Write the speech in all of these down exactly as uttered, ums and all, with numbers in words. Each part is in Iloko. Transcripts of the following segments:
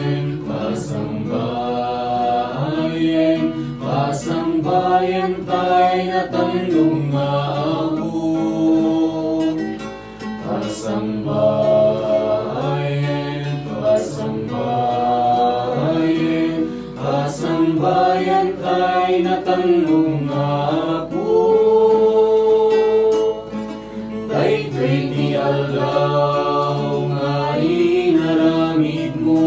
Pasangbayen, pasangbayen tay natanglo nga Apo. Pasangbayen, pasangbayen, pasangbayen tay natanglo nga Apo. Daytoy ti aldaw nga inaramidmo,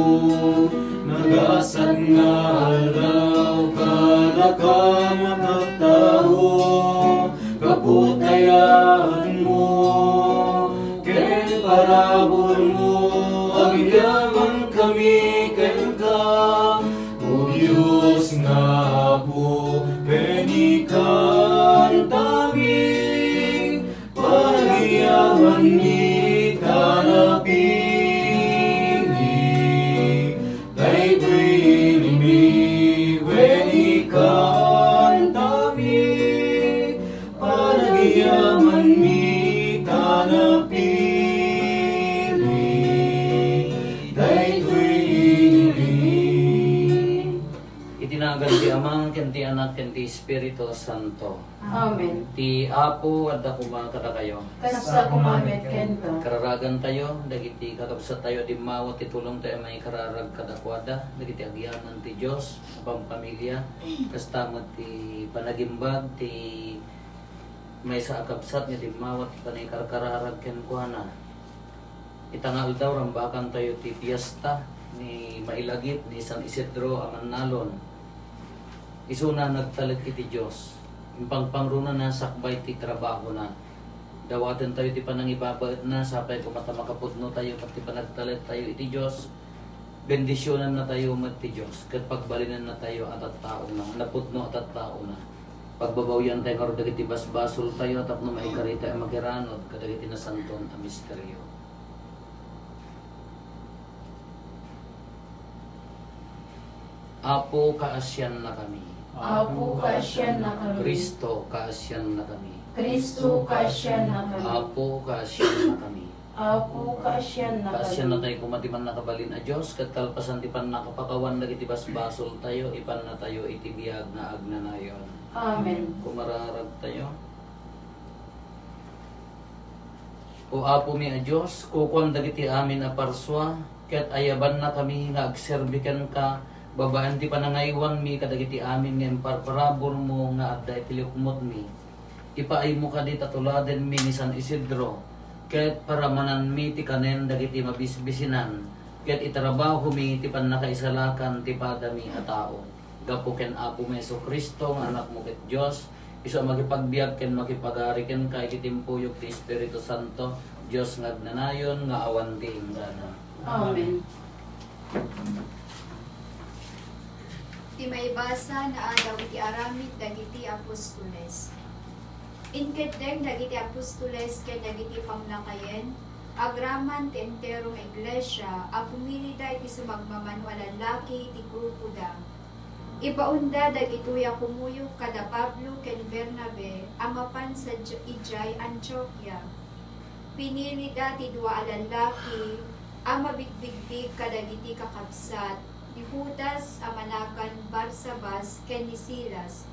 nagasat nga aldaw kadaka nga tattao, gapu ta yaanmo ken paraburmo, agyamankami kenka, O Dios nga Apo, ken ikantami, panagyamanmi ta napili. Daytoy ilinmi wen ikantami, panagyamanmi ta napili. Daytoy ilinmi. Iti nagan ti Ama, ken ti Anak, ken ti Espiritu Santo. Amen. Ti Apo adda koma kadakayo. Kasta koma met kenka. Kararagantayo dagiti kakabsattayo a dimmawa ti tulongtayo a maikararag kadakuada, dagiti agyaman ti Dios a pampamilia, kasta met ti panagimbag ti maysa a kabsat nga dimmawa ti panangkarkararag kenkuana. Ita nga aldaw, rambakantayo ti piesta ni mailagip ni San Isidro a Mannalon. Isuna nagtalek iti Dios. Impangpangrunana sakbay ti trabahona. Dawatentayo ti panangibabaetna, sapay koma ta makapudnotayo ket ti panagtalektayo iti Dios, bendisionannatayo met ti Dios, ket pagbalinennatayo a tattaona, napudno a tattaona. Pagbabawiantayo ngarud dagiti basbasoltayo tapno maikaritayo a makiranod kadagiti nasanton a misterio. Apo, kaasiannakami. Apo, kaasiannakami. Kristo, kaasiannakami. Kristo, kaasiannakami. Apo, kaasiannakami. Apo, kaasiannakami. Kaasiannatayo koma ti Mannakabalin a Dios, ket kalpasan ti pannakapakawan dagiti basbasoltayo, ipannatayo iti biag nga agnanayon. Amen. Kumararagtayo. O Apomi a Dios, kukuam dagiti amin a parsua, ket ayabannakami nga agserbi kenka babaen ti panangaywanmi kadagiti amin nga imparparaburmo nga adda iti lukmotmi. Ipaaymo kadi ta tuladenmi ni San Isidro, ket paramananmi ti kanen dagiti mabisbisinan, ket itrabahomi ti pannakaisalakan ti padami a tao. Gapu ken Apomi Jesu-Cristo nga Anakmo ket Dios, isu a makipagbiag ken makipagari kenka iti timpuyog ti Espiritu Santo, Dios nga agnanayon nga awan ti inggana. Amen. Ti maibasa naadaw iti aramid dagiti apostoles. Inkeddeng dagiti apostoles ken dagiti pamlakayen, agraman ti entero nga iglesia a pumilida iti sumagmamano a lallaki iti grupoda. Ibaonda dagitoy a kumuyog kada Pablo ken Bernabe a mapan sadi-, idiay Antiokia. Pinilida ti dua a lallaki a mabigbigtig kadagiti kakabsat ni Judas a managan Barsabas ken ni Silas.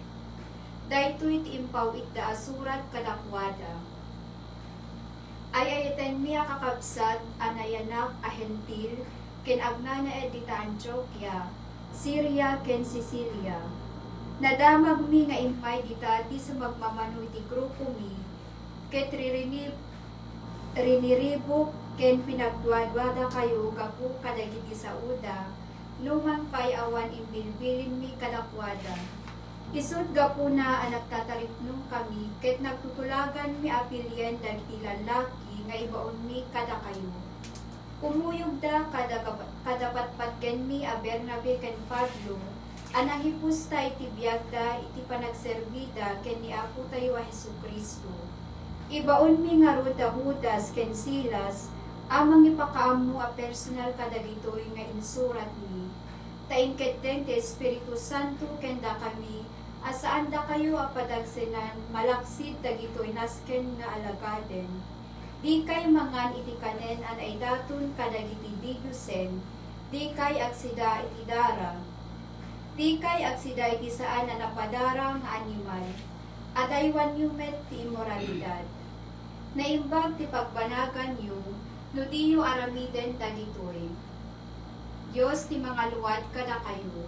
Daytoy ti impaw-itda a surat kadakuada. Ay-ayatenmi a kakabsat a nayanak a Hentil ken agnanaed dita Antiokia, Siria ken Cilicia. Nadamagmi nga immay dita ti sumagmamano iti grupomi, ket ririnib-, riniribuk ken pinagduaduadakayo gapu kadagiti saoda, numan pay awan imbilbilinmi kadakuada. Isut' gapuna a nagtataripnongkami ket nagtutulaganmi a pilien dagiti lallaki nga ibaonmi kadakayo. Kumuyogda kada kap-, kada patpatgenmi a Bernabe ken Pablo a nangipusta iti biagda iti panagserbida ken ni Apotayo a Jesu-Cristo. Ibaonmi ngarud da Judas ken Silas a mangipakaammo a personal kadagitoy nga insuratmi. Ta inkeddeng ti Espiritu Santo ken dakami a saandakayo a padagsenan malaksid dagitoy nasken nga alagaden. Dikay mangan iti kanen a naidaton kadagiti didiosen, Dikay agsida iti dara. Dikay agsida iti saan a napadara nga animal. Adaywanyo met ti immoralidad. Naimbag ti pagbanaganyo no diyo aramiden dagitoy. Dios ti mangaluad kadakayo.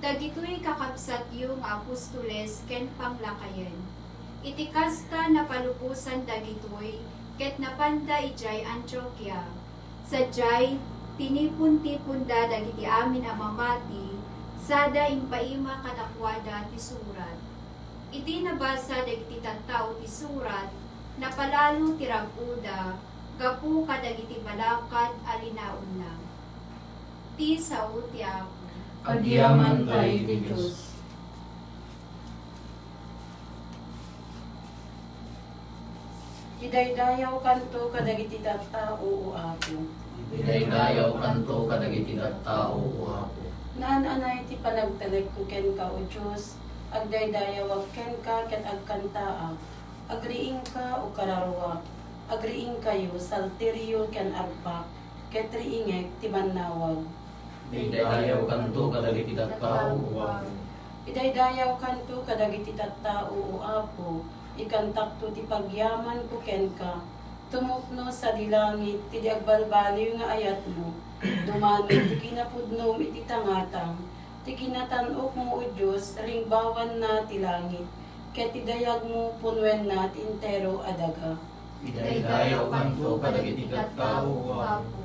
Dagitoy kakabsatyo nga apostoles ken panglakayen. Iti kasta, napalubosan dagitoy ket napanda idiay Antiokia. Sadiay, tinipon-tiponda dagiti amin a mamati, sada impaima kadakuada ti surat. Iti nabasa dagiti tattao ti surat, napalalo ti rag-oda gapu kadagiti balakad a linaonna. Ti sao ti Apo. Agyamankay ti Dios. Idaydayawkanto kadagiti tattao, O Apo. Idaydayawkanto kadagiti tattao, O Apo. Naan-anay ti panagtalekko kenka, O Dios. Agdaydayawak kenka ket agkantaak. Agriingka, O kararuak. Agriingkayo, salteryo ken arpak, ket riingek ti bannawag. Idaydayawkanto kadagiti tattao, O Apo. Idaydayawkanto kadagiti tattao, O Apo, ikantakto ti pagyamanko kenka. Tumukno sadi langit ti di agbalbaliw nga ayatmo. Dumano ti kinapudnom iti tangatang. Ti kinatan-okmo, O Dios, ringbawanna ti langit, ket ti dayagmo, punwenna ti entero a daga. Idaydayawkanto kadagiti tattao, O Apo.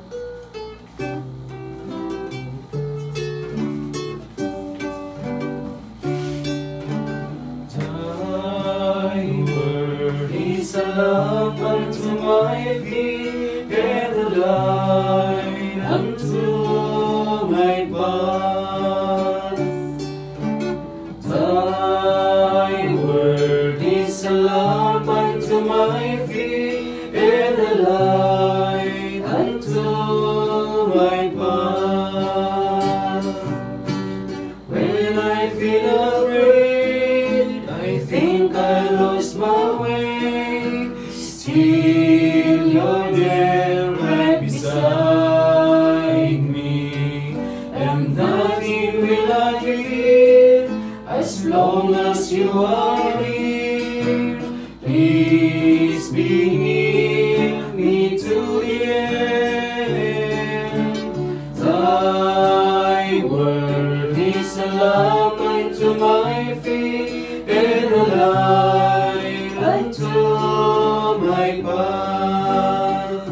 Thy word is a lamp unto my feet and a light unto my path. Thy word is a lamp unto my feet and a light unto my path. When I feel afraid, I think I lost my way. Still, you're there right beside me, and nothing will I fear as long as you are here. Please be near me to the end. Thy word is a lamp unto my feet and a light unto my path.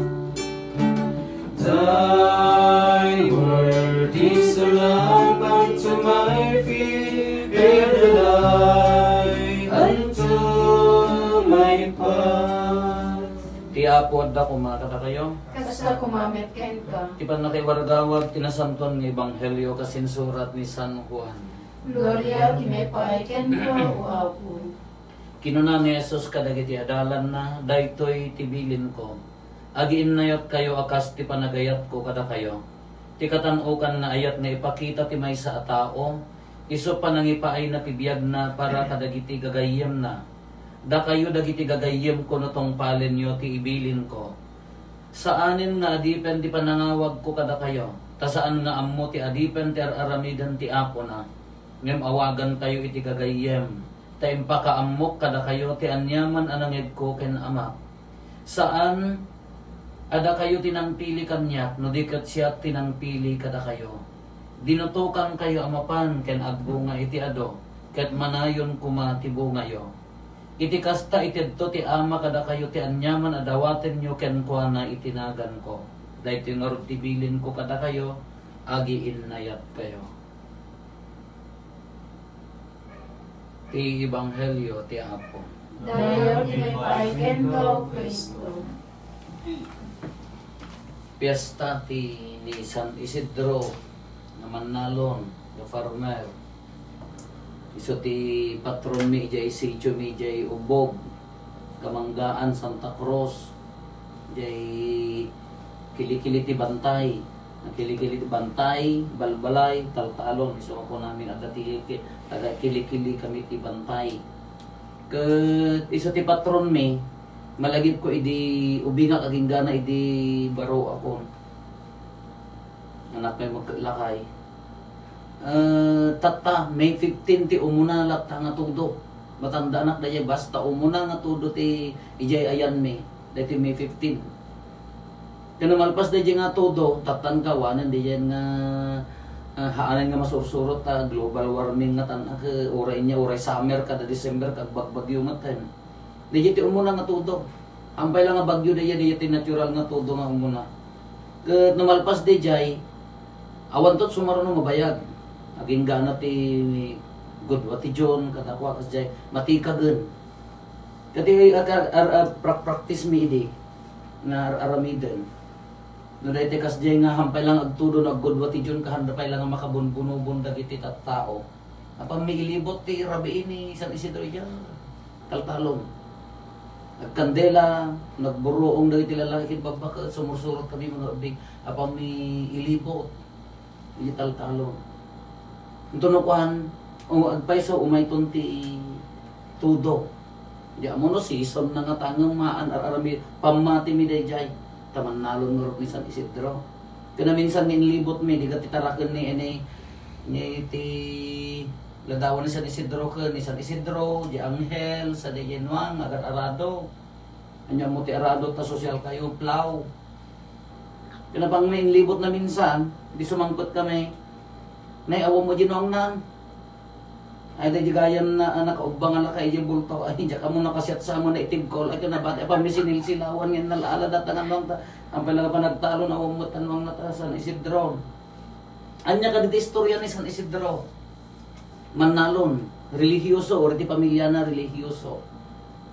Thy word is a lamp unto my feet and a light unto my path. Ti Apo adda koma kadakayo. Kasta koma met kenka. Ti pannakaiwargawag ti nasantuan nga ebanghelio kas insurat ni San Juan. Gloria ti mapay kenka, O Apo. Kinuna ni Jesus kadagiti adalanna, "Daytoy ti bilinko. Agiinnayatkayo a kas ti panagayatko kadakayo. Ti katan-okan nga ayat nga ipakita ti maysa a tao, isu panangipaayna ti biagna para kadagiti gagayyemna. Dakayo dagiti gagayyemko no tungpalenyo ti ibilinko. Saanen nga adipen ti panangawagko kadakayo, ta saan nga ammo ti adipen ti ar-aramiden ti apona. Ngem awagankayo iti gagayyem, ta impakaammok kadakayo ti aniaman a nangegko ken Amak. Saan a dakayo ti nangpili kaniak, no di ket siak ti nangpili kadakayo. Dinutokankayo a mapan ken agbunga iti adu, ket manayon koma ti bungayo. Iti kasta, itedto ti Ama kadakayo ti aniaman a dawatenyo kenkuana iti naganko. Daytoy ngarud ti bilinko kadakayo, agiinnayatkayo." Ti Ebanghelio ti Apo. Dayaw ti maipaay kenka, O Cristo. Fiesta ti ni San Isidro nga Mannalon, the farmer. Isu ti patronmi idiay sitiomi idiay Ubbog, Kamanggaan, Santa Cruz, idiay Kilikili ti Bantay. Ang Kilikili ti Bantay, Balbalay, Taltalon. Isu a kunamin adda ti ki-, taga Kilikili kami ti Bantay. Ket isu ti patronmi, malagipko idi ubingak agingga idi baroakon. Nga Anak pay magkakilakay. Eh, tatta, May fifteen ti umuna latta nga tudo. Matandaanak daydiay, basta umuna nga tudo ti idiay ayanmi, daytoy May fifteen. Ken no malpas daydiay nga tudo, tattan kawanen daydiay nga, ah, haanen nga masursurot ta global warming nga tan-, ke-, uray nia, uray summer kada December, kag bagbagyo met. Daydiay ti umuna nga tudo. Ampay la nga bagyo daydiay, daydiay ti natural nga tudo nga umuna. Ket no malpas daydiay, awanto ti sumaruno mabayag. Agingga ti gudua ti June, kadakua, kasdiay, matikagen. Ket ti ar-, ar-, ar-, prak-, practice mi idi, nga ar-, aramiden. No daytoy kasdiay nga ampay la nga agtudo no aggudua ti June, kaanda pay la nga makabunbunobon dagiti tattao. Apan mi ilibot ti rabii ni San Isidro idiay taltalon. Nagkandela, nagburruong dagiti lalaki ken babba ket sumursurot kami nga ubbing. Apan mi ilibot idiay taltalon. Inton no kuan, o agpayso, umayton ti tudo. Di ammo no season na nga tangem maan ar-, arami, pammati mi daydiay. Ta mannalon ngarud ni San Isidro. Ken naminsan nga inlibot mi, diga ti taraken ni, ni, ni ti ladawan ni San Isidro ken ni San Isidro, di Angel, sa di Nuang, agar-arado. Ania mo ti arado ta sosyal kayo, Plau. Ken napang mi inlibot naminsan, di sumangpet kami. Nay, awan mo di Nuang nan. Ay, daydi gayam na, ah, nakaubbangan na kay idiay bulto. Ay, diak ammo nakasiat sa ammo na itibkol. Ay, kanabati, apan mi sinilsilawan nga nalala data nga Nuang ta. Ampay la nga panagtalon, awan met a Nuang na ta, San Isidro. Ania kadi ti istorya ni San Isidro? Mannalon, relihiyoso, or iti pamilyana relihiyoso.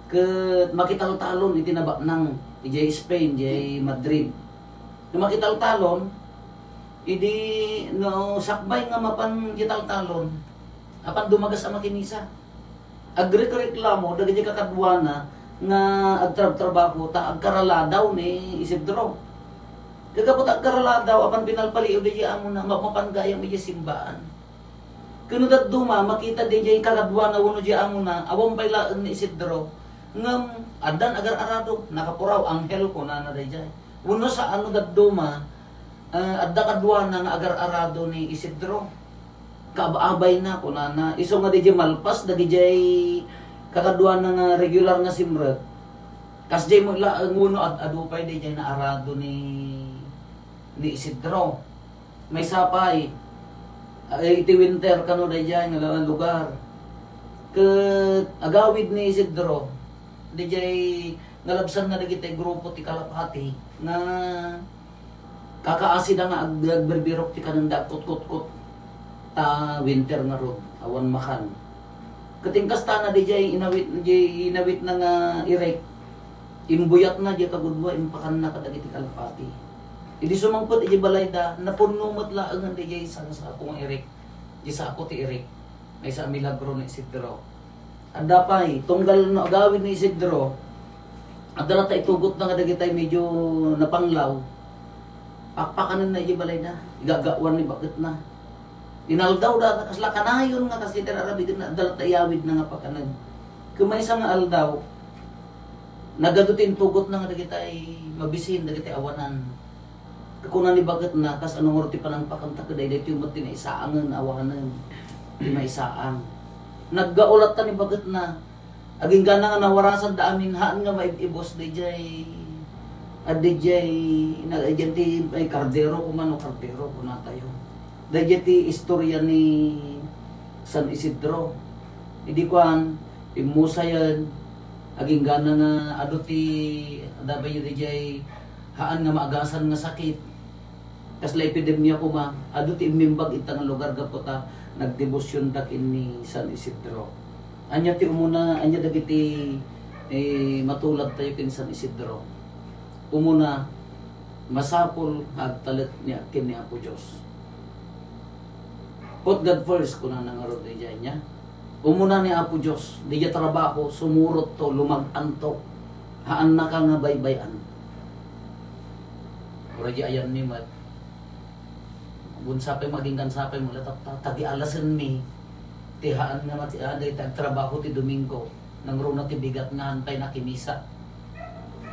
Ket makitaltalon iti nabaknang, idiay Spain, idiay Madrid. Ket makitaltalon, idi no sakbay nga mapan idiay taltalon, apan dumagas a makimisa. Agrekreklamo dagiti kakaduana nga agtrabtrabaho ta agkaraladaw ni Isidro. Ket gapu ta agkaraladaw, apan pinalpaliiw daydiay amona, mapmapan gayam idiay simbaan. Ket no dadduma, makita daydiay kakaduana wenno diay amona, awan pay laeng ni Isidro, ngem addan agar-arado, nakapuraw, anghel, kunana daydiay. Wenno saan no dadduma, eh, adda kaduana nga agar-arado ni Isidro. Kaab-abayna, kunana. Isu nga daydiay malpas dagidiay kakaduana nga regular nga simrek. Kasdiay met laeng wenno ad-adu pay daydiay naarado ni, ni Isidro. Maysa pay, eh, iti winter kano daydiay nga la-, lugar. Ket agawid ni Isidro, daydiay nalabsanna dagiti grupo ti kalapati nga kakaasida nga ag-, agbirbirok ti kanenda, agkutkutkot. Ta winter ngarud, awan makan. Ket inkastana daydiay inawit, daydiay inawitna nga irik, imbuyatna daydiay kagudua, impakanna kadagiti kalapati. Idi sumangpet idiay balayda, napunno met laengen daydiay sangsapo nga irik. Di sako ti irik. Maysa a milagro ni Isidro. Adda pay, tunggal no agawid ni Isidro, adda latta itugotna nga dagitay medyo napanglaw. Pakpakanenna idiay balayda, igagawan ni baketna. Inaldaw da, kasla kanayon nga kas iti ar-arabidenna, adda latta iyawidna nga pakanen. Ket maysa nga aldaw, nagadu ti intugotna nga dagitay mabisin, dagitay awanan. Kuna ni baketna, kas ano ngarud ti panangpakanta ket daydiay ti met ti naisaangen, awanen ti maisaang. Naggao latta ni baketna. Aginggana nga nawarasan da amin, haan nga maib-ibus daydiay, a, daydiay, na, daydiay ti, ay, kardero, kumano kardero, kunatayo. Daydiay ti istorya ni San Isidro. Idi kuan, pimmusayen, aginggana nga adu ti, adda pay daydiay, haan nga maagasan nga sakit. Kasla epidemia koma, adu ti immimbag ita nga lugar gapu ta nagdebosionda ken ni San Isidro. Ania ti umuna, ania dagiti, eh, matuladtayo ken San Isidro? Umuna, masapul nga agtalek ni, ken ni Apo Dios. Put God first, kunana ngarud daydiay nia. Umuna ni Apo Dios, daydiay trabaho, sumurotto, lumag-anto. Haannaka nga baybay-an. Uray di ayanmi met. Awan sapay mo, aginggan sapay mo, la ta-, ta-, tagialasenmi. Ti haan nga mati-, ah, dayta agtrabaho ti Domingo. Nangruna ti bigat nga haan pay nakimisa.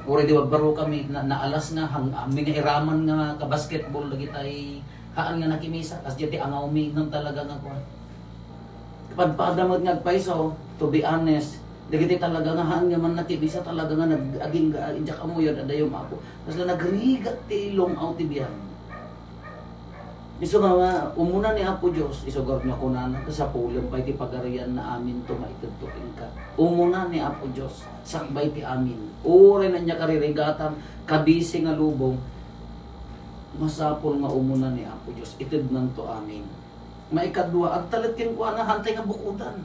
Uray di bagbaro kami, na-, naalas nga, hang-, amin nga iraman nga kabasketball, dagitay Haan nga nakimisa, kas diay ti angawmi, ngem talaga nga kuan. Padpada met nga agpayso, to be honest, dagiti talaga nga haan nga man nakimisa, talaga nga nag-, aging-, ah, diak amuyod, adda yum-, Apo. Kasla nagrigat ti long-aw ti biag. Isu nga, nga umuna ni Apo Dios, isu nga kunana, kasapulem pay ti pagarian na amin to maitedto kenka. Umuna ni Apo Dios, sakbay ti amin. Uray ania karigatan, kabisi nga lubong, masapul nga umuna ni Apo Dios, itednanto amin. Maikadua, agtalek kenkuana, haantay nga bukodan.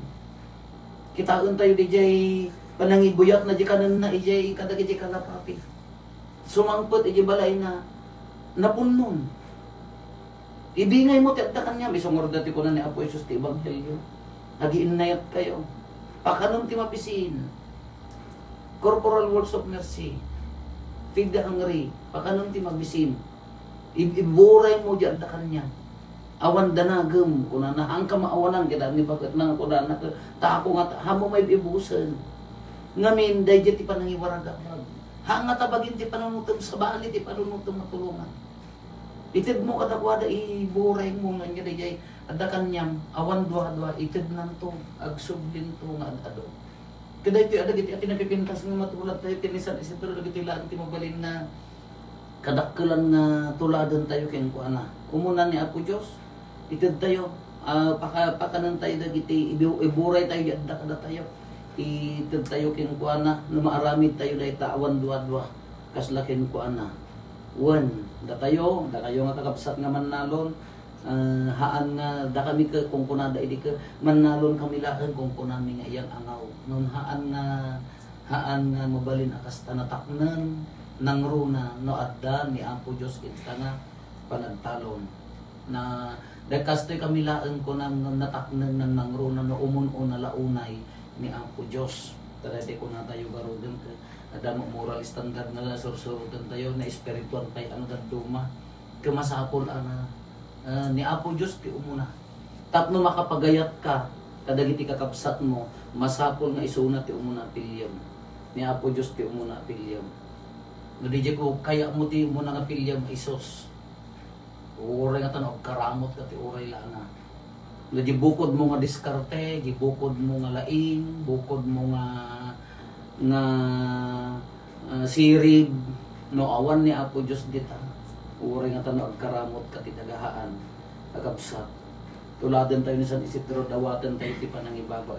Kitaentayo diay panangibuyatna diay kanenna idiay kadagiti kalapati. Sumangpet idiay balayna, napunnon. Ibingaymo ti adda kaniam, isu ngarud ti kuna ni Apo Jesus ti Ebanghelio. Agiinnayatkayo. Pakanem ti mabisin. Corporal works of mercy. Feed the hungry. Pakanem ti mabisin. Ib-, iburaymo diay adda kaniam. Awan danagem, kunana, haanka maawanan, ket ni baketna nga kunana, ta ako nga ta-, haanmo maib-ibusen. Ngamin, daydiay ti panangiwaragak. Haan nga tabagin ti panunotem, sabali ti panunotem nga tulongan. Itedmo kadakuada, iburaymo nga ania daydiay adda kaniam, awan dua-dua, itednanto, agsublinto nga ad-adu. Kadaytoy a dagiti a kinapipintas nga matuladtayo ken ni San Isidro, dagitoy laeng ti mabalin nga kadakkelan nga tuladentayo kenkuana. Umuna ni Apo Dios, itedtayo, ah, paka-, pakanentayo dagiti ibu-, iburaytayo ti adda kadatayo. Itedtayo kenkuana, no maaramidtayo dayta awan dua-dua, kasla kenkuana. Wen, datayo, dakayo nga kakabsat nga mannalon, Ah, haan nga dakami ket kunkunada idi ket mannalon kami laeng, kunkunami nga iyang angaw. Ngem haan nga, haan nga mabalin a kasta, natakneng, nangruna no adda ni Apo Dios ita nga panagtalon. Na, dagkastoy kami laeng kunam ngem natakneng, nan-, nangruna no umun-una la unay ni Apo Dios. Ta daytoy kunatayo garuden ket adda met moral standard nga sursurotentayo, naespirituan pay a nadadduma. Ket masapul a na, ah, ni Apo Dios ti umuna. Tapno makapagayatka kadagiti kakabsatmo, masapul nga isuna ti umuna a piliem. Ni Apo Dios ti umuna a piliem. No di ko kayatmo ti umuna nga piliem, isus. Uray nga ta no agkaramotka ti uray la nga. No di bukodmo nga diskarte, di bukodmo nga laing, bukodmo nga, nga, ah, sirib, no awan ni Apo Dios dita, uray nga ta no agkaramotka ti daga haan, kakabsat. Tuladentayo ni San Isidro, dawatentayo ti panangibaba.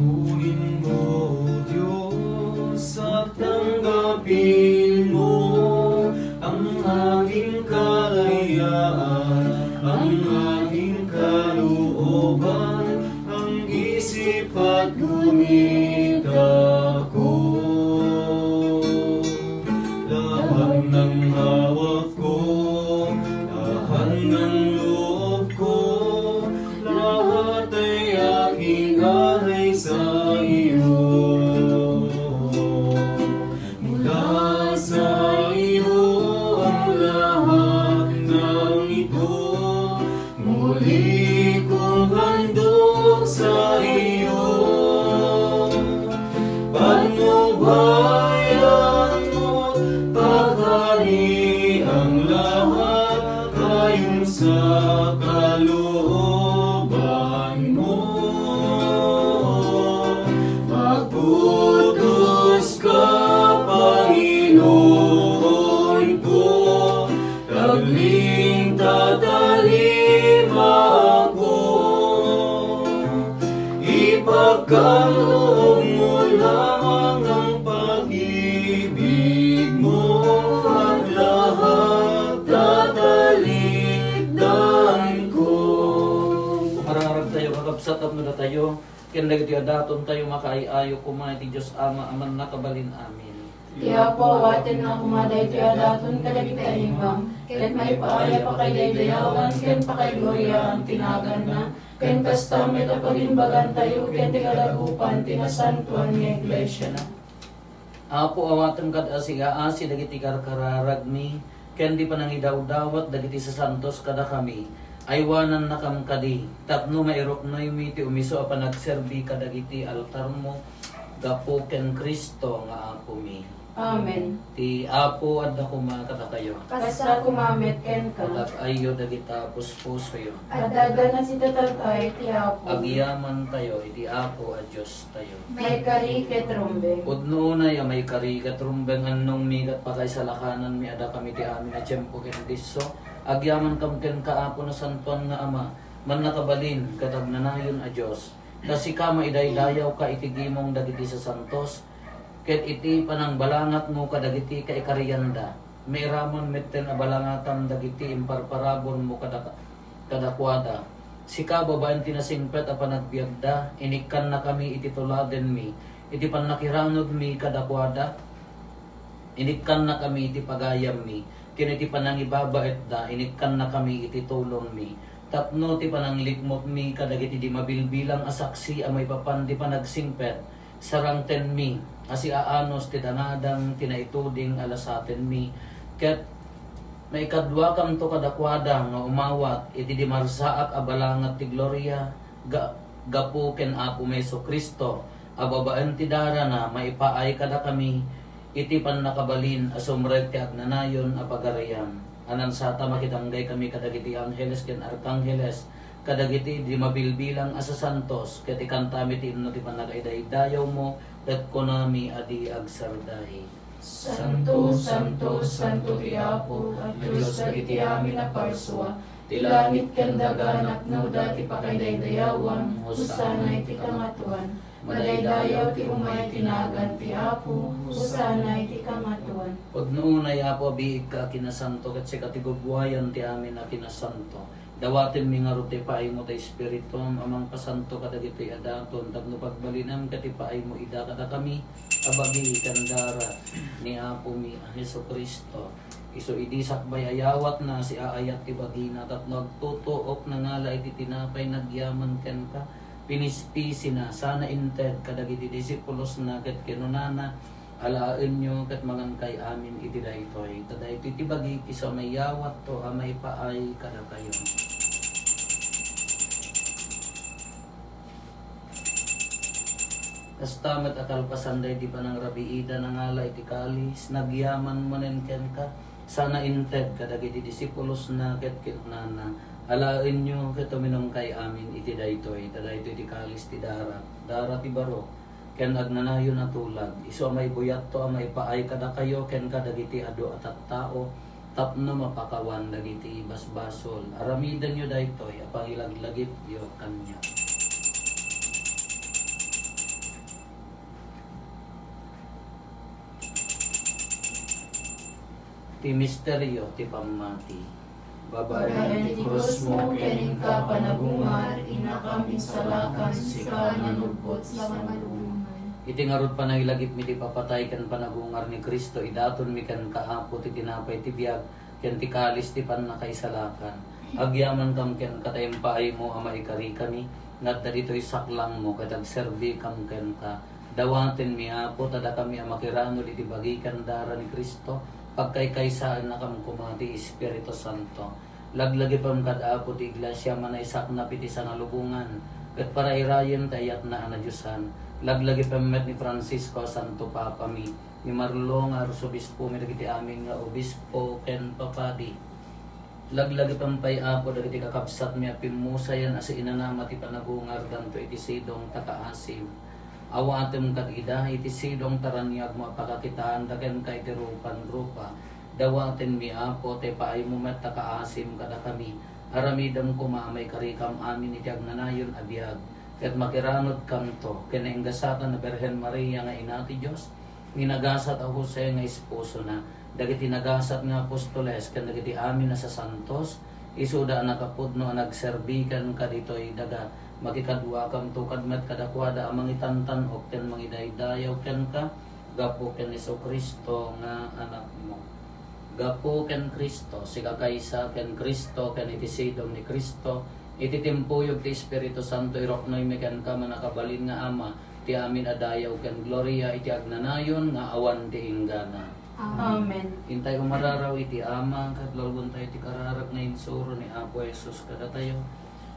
Unin mo, Diyos, at tanggapin mo ang aking kalayaan, ang aking kalooban, ang isip at gumit ako. Lahat ng hawak ko, lahat ng loob ko, lahat ay aking alay sa iyo. Mula sa iyo ang lahat ng ito. Muli kong handog sa iyo. Patnubayan mo, paghari ang lahat ayon sa kalooban mo. Magputos ka, Panginoon ko, tagling tatalima ako. Ipagkaloob mo lamang ang pag-ibig mo, at lahat tatalikdan ko. Mararag tayo, kakabsat, tapno datayo ken dagiti adaton tayo makaay-ayo koma iti Dios Ama a Mannakabalin-amin. Ti Apo, awatenna koma daytoy a daton kadagiti imam, ket maipaay a pakaidaydayawan ken pakaigloriaan ti naganna, ken kasta met a pagimbagantayo ken ti kadagupan ti nasantoan nga iglesia. Apo, awatem kad asiaasi dagiti karkararagmi, ken di panangidawdawat dagiti sasantos kadakami, Aywanannakam kadi, tapno mairuknoymi ti umisu a panagserbi kadagiti altarmo, gapu ken Cristo nga Apomi. Amen. Ti Apo adda koma kadakayo. Kasta koma met kenka. Tag-ayyo dagita puspusoyo. Adda, adda nasitatag-ay ti Apo. Agyamantayo iti Apo a Diostayo. Maikari ket rumbeng. Pudno unay a maikari ket rumbeng, annongmi ket pakaisalakananmi a dakami ti amin a tiempo ken disso. Agyamankam kenka, Apo, nasantoan nga Ama, mannakabalin ket agnanayon a Dios. Ta sika maidaydayawka iti gimong dagiti sasantos, ket iti panangbalangatmo kadagiti kaikarianda, mairaman metten a balangatam dagiti imparparabonmo kada-, kadakuada. Sika, babaen ti nasingpet a panagbiagda, inikkannakami iti tuladenmi, iti pannakiranudmi kadakuada, inikkannakami iti pagayammi, ken iti panangibabaetda, inikkannakami iti tulongmi, tapno ti pananglikmutmi kadagiti di mabilbilang a saksi a maipapan ti panagsingpet, sarangtenmi a siaanus ti dangadang ti naituding a lasatenmi, ket maikaduakamto kadakuada nga umawat iti di marsaak a balangat ti gloria, ga-, gapu ken Apomi Jesu-Cristo, a babaen ti darana maipaay kadakami iti pannakabalin a sumrek ti agnanayon a pagarian. Anansata, makidanggay kami kadagiti angheles ken arkangheles, kadagiti di mabilbilang a sasantos, ket ikantami ti imno ti pannakaidaydayawmo, ket kunami a di agsardai. Santo, santo, santo ti Apo, a Dios dagiti amin a parsua. Ti langit ken daga napnoda ti pakaidaydayawan. Hosanna iti kangatoan. Madaydayaw ti umay ti nagan ti Apo. Hosanna iti kangatoan. Pudno unay, Apo, a biigka a kinasanto, ket sika ti gugwayan ti amin a kinasanto. Dawatenmi ngarud ti paaymo ti Espiritum a mangpasanto kadagitoy a daton tapno pagbalinem ket ipaaymo ida kadakami a bagi ken dara ni Apomi a Jesu-Cristo. Isu idi sakbay a yawatna, siaayat ti bagina tapno agtutuok, nangala iti tinapay, nagyaman kenka, pinispisina, sana inted kadagiti disipulosna ket kinunana, Alaenyo ket mangankay amin iti daytoy, ta daytoy ti bagik isu a mayawatto a maipaay kadakayo. Kasta met a kalpasan daydi panangrabiida, nangala iti kalis, nagyaman manen kenka, sana inted kadagiti disipulosna ket kinunana, Alaenyo ket uminumkay amin iti daytoy, ta daytoy ti kalis ti darak, dara ti barok, ken agnanayon a tulag, isu a maibuyatto a maipaay kadakayo ken kadagiti adu a tattao tapno mapakawan dagiti basbasol. Aramidenyo daytoy a pangilaglagipyo kaniak. Ti misterio ti pammati. Babaen ti krusmo ken inka panagungar, innakam insalakan, sika a nanudbot sa malubongan. Iti ngarud panangilagipmi ti papatay ken panagungar ni Cristo, idatonmi kenka, Apo, ti tinapay ti biag ken ti kalis ti pannakaisalakan. Agyamankam kenka ta impaaymo a maikarikami nga adda ditoy saklangmo ket agserbikam kenka. Dawatenmi, Apo, ta dakami a makiranud iti bagi ken dara ni Cristo, pagkaykaysaennakam koma ti Espiritu Santo. Laglagipem kad, Apo, ti Iglesia a manaisaknap iti sangalubongan, ket parairayem ti ayatna a nadiosan. Laglagipem met ni Francisco a Santo Papami, ni Marlo nga Arsobispomi, dagiti amin nga obispo ken papadi. Laglagipem pay, Apo, dagiti kakabsatmi a pimmusayan a siinanama ti panagungardanto iti sidong ta kaasim. Awatem kad ida iti sidong ta raniagmo a pakakitaanda kenka iti rupan rupa. Dawatenmi, Apo, ta ipaaymo met ta kaasim kadakami. Aramidem koma a maikarikam amin iti agnanayon a biag, ket makiranudkamto ken naingasatan a Birhen Maria nga Ina ti Dios, ni nagasat a Jose nga esposona, dagiti nagasat nga apostoles, ken dagiti amin a sasantos, isuda a nakapudno a nagserbi kenka ditoy daga. Makikaduakamto kad met kadakuada a mangitantan-ok ken mangidaydayaw kenka, gapu ken Jesu-Cristo nga Anakmo. Gapu ken Cristo, sika kaysa ken Cristo, ken iti sidong ni Cristo, iti timpuyog ti Espiritu Santo, iruknoymi kenka, mannakabalin nga Ama, Ti amin a dayaw ken gloria iti agnanayon nga awan ti inggana. Amen. Intay umararaw iti Ama, ket laulbentayo ti kararag nga insuro ni Apo Jesus kadatayo.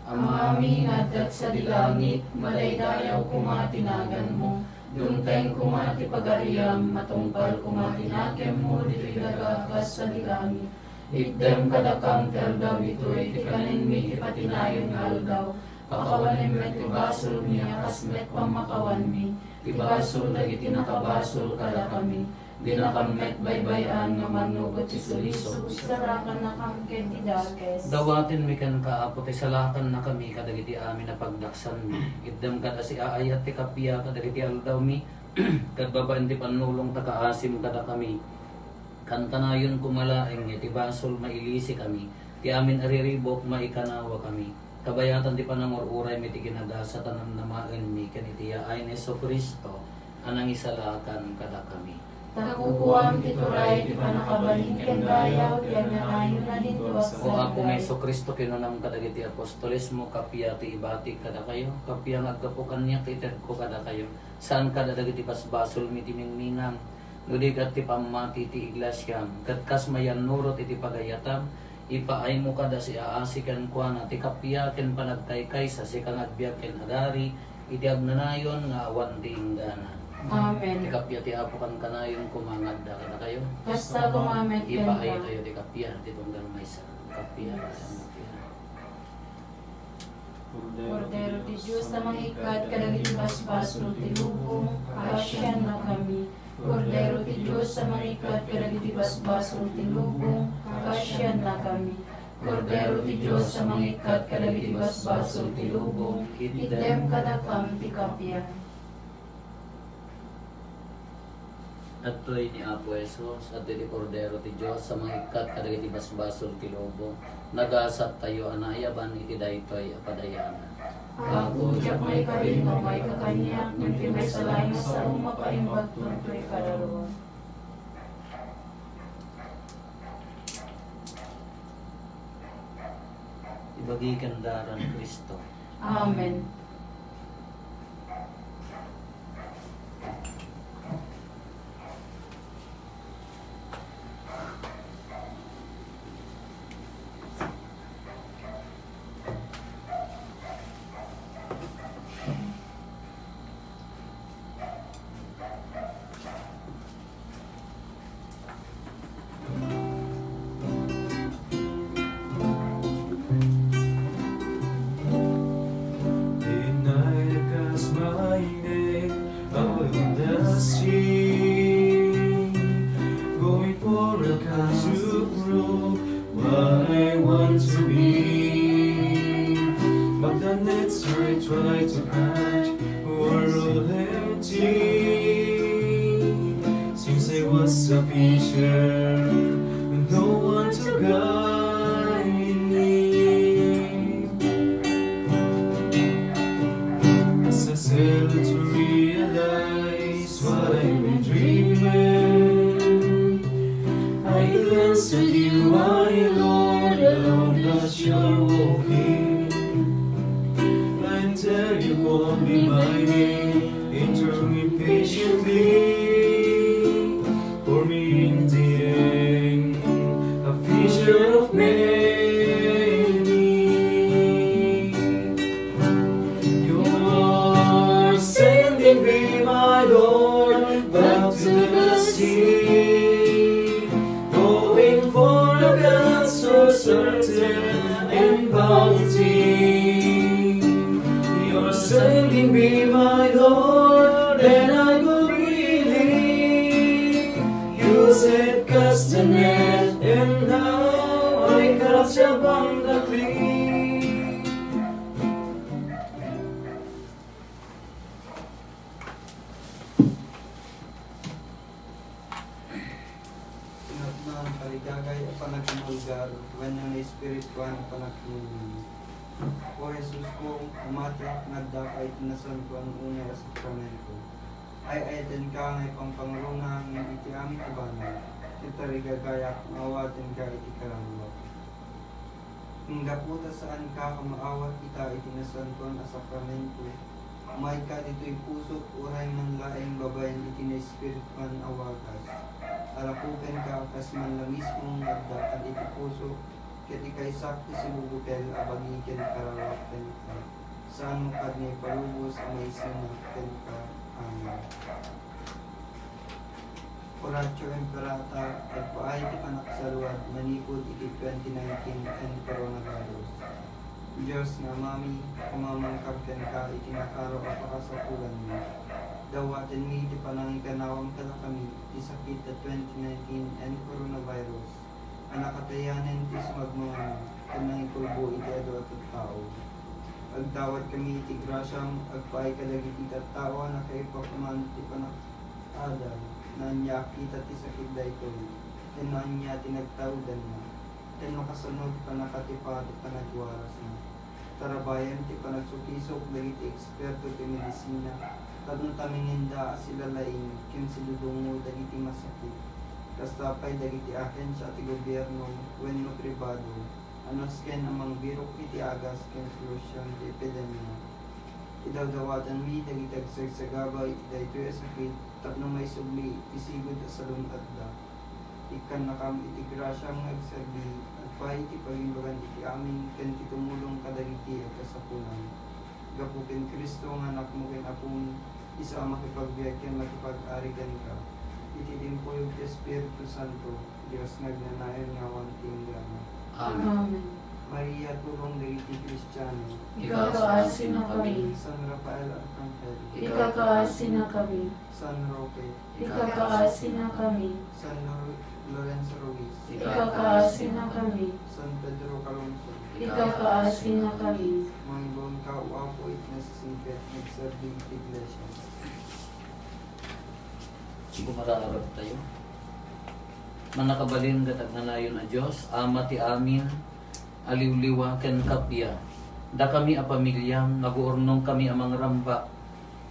Amami nga adda sadi langit, madaydayaw koma ti naganmo. Dumteng koma ti pagariam, matungpal koma ti nakemmo ditoy daga kas sadi langit. Itdem kadakam ti aldaw ditoy ti kanenmi iti patinayon nga aldaw. Pakawanem met ti basolmi a kas met pammakawanmi ti basol dagiti nakabasol kadakami. Dinakam met baybay-an nga mannugot ti sulisog, sarakannakam ket ti dakes. Dawatenmi kenka, Apo, ti salakannakami kadagiti amin a pagdaksanmi. Itdem kad a siaayat ti kappia kadagiti aldawmi, ket babaen ti pannulong ta kaasim kadakami. Kantanayon koma laeng nga iti basol mailisikami, ti amin a riribuk maikanawakami. Kabayatan ti panangur-uraymi ti ginagasat a namnamaenmi ken iti yaay ni Jesu-Cristo a nangisalakan kadakami. Ta kukuam ti turay ti pannakabalin ken dayaw ti agnanayon a dinto a O Apo nga Jesu-Cristo, kinunam kadagiti apostolesmo, kappia ti ibatik kadakayo, kappia nga aggapu kaniak ti itedko kadakayo, saan kada dagiti basbasolmi ti mingminang, no di ket ti pammati ti iglesiam, ket kas mayannurot iti pagayatam, ipaaymo kada siaasi kenkuana ti kappia ken panagkaykaysa, sika nga agbiag ken agari iti agnanayon nga awan ti inggana. Amen. Ti kappia ti Apo kankanayon koma nga adda kadakayo. Kasta koma met kenka. Ipaaytayo ti kappia, ti tunggal maysa. Kappia, kappia. Kordero ti Dios a mangikkat kadagiti basbasol ti lubong, kaasiannakami. Kordero ti Dios a mangikkat kadagiti basbasol ti lubong, kaasiannakami. Kordero ti Dios a mangikkat kadagiti basbasol ti lubong, itdem kadakam ti kappia. Adtoy ni Apo Jesus, adtoy ti Kordero ti Dios a mangikkat kadagiti basbasol ti lubong. Nagasattayo a naayaban iti daytoy a padayanan. Apo, diak maikarin nga umayka kaniak, ngem ti maysa laeng nga sao mapaimbagton toy kadaluan. Ibagi kanda ran Cristo. Amen. Did night cast my net out in the sea, going for a catch to prove what I want to be. But the nets I tried to catch were all empty. Since I was a fisher, no one to guide me. As I sail to realize what I've been dreaming, I glanced at you, my Lord, along the shore walking. And there you called me by name, and drew me patiently, for me in the end, a fisher of many. You are sending me, my Lord, back to the sea, going for a God so certain and bounty. You're sending me, my Lord, and I go freely. You said, "Cast the net," and now I catch abundantly. Sinatna, tarigagay a panagmulgar wenno naespirituan a panagmulngon. O Jesusko, umatek nga addaka iti nasantoan unay a sakramento. Ay-ayatenka nga ipangpangruna ngem iti amin a banag, ket tarigagayak nga awatenka iti kararuak. Ngem gapu ta saanka a maawat ita iti nasantoan a sakramento, Umayka ditoy pusok, uray man laeng babaen iti naespirituan a wagas. Arakupenka a kas man la mismo nga adda iti pusok, ket ikaysak ti sibubutel a bagi ken parawak kenka. Saan kadi nga ipalubos a maisina kenka. Amen. Oratio Imperata, agpaay ti panakasaluad manipud iti twenty nineteen and coronavirus. Dios nga Amami, kumamangkam kenka iti nakaro a pakasapulanmi. Dawatenmi ti panangikanawam kadakami ti sakit a twenty nineteen and coronavirus a nakatayanen ti sumagmamano ken nangikulbo iti adu a tattao. Agdawat kami iti grasiam, agpaay kadagiti tattao a nakaipakuman ti panakaadal, nga ania a kita ti sakit daytoy, ken no ania ti nagtaudanna, ken no kasano ti pannakatipa ti panagwarasna. Tarabayan ti panagsukisok dagiti eksperto ti medisina tapno taminginda a silalaing ken sidudungo dagiti masakit. Kasta pay dagiti ahensia ti gobierno wenno pribado a nasken a mangbirok iti agas ken solusion ti epidemia. Idawdawatanmi dagiti agsagsagaba iti daytoy a sakit tapno maisubli ti sigud a salun-atda. Ikkannakam iti grasiam nga agserbi, agpaay iti pagimbagan iti amin ken ti tumulong kadagiti agkasapulan. Gapu ken Cristo nga Anakmo ken Apomi, isu a makipagbiag ken makipag-ari kenka, iti timpuyog ti Espiritu Santo, Dios nga agnanayon nga awan ti inggana. Amen. Amen. Maria, tulong dagiti Kristiano. Ikakaasinakami. San Rafael Arkanghel. Ikakaasinakami. San Roque. Ikakaasinakami. San Lor-, Lorenzo Ruiz. Ikakaasinakami. San Pedro Calungsod. Ikakaasinakami. Mangibaonka, O Apo, iti nasasingpet nga agserbi iti Iglesia. Kumakaarap tayo. Mannakabalin ket agnanayon a Dios, Ama ti amin, aliwliwa ken kappia. Dakami a pamiliam, naguurnongkami a mangrambak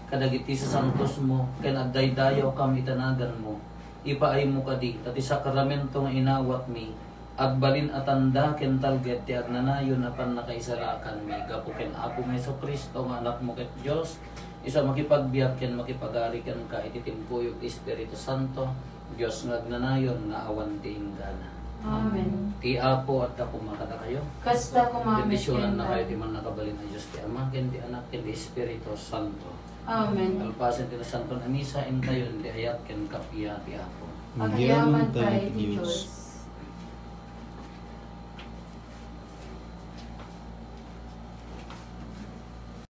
kadagiti sasantosmo ken agdaydayawkam iti naganmo. Ipaaymo kadi ta ti sakramento nga inawatmi agbalin a tanda ken talged ti agnanayon a pannakaisalakanmi gapu ken Apomi Jesu-Cristo nga Anakmo ket Dios, isu a makipagbiag ken makipagari kenka iti timpuyog ti Espiritu Santo, Dios nga agnanayon nga awan ti inggana. Amen. Ti Apo adda koma kadakayo. Kasta koma met kenka. Bendisyonannakayo ti Mannakabalin a Dios ti Ama, ken ti Anak, ken ti Espiritu Santo. Amen. Kalpasen ti Nasanton a Misa, intayon ti ayat ken kappia ti Apo. Agyamankami iti Dios.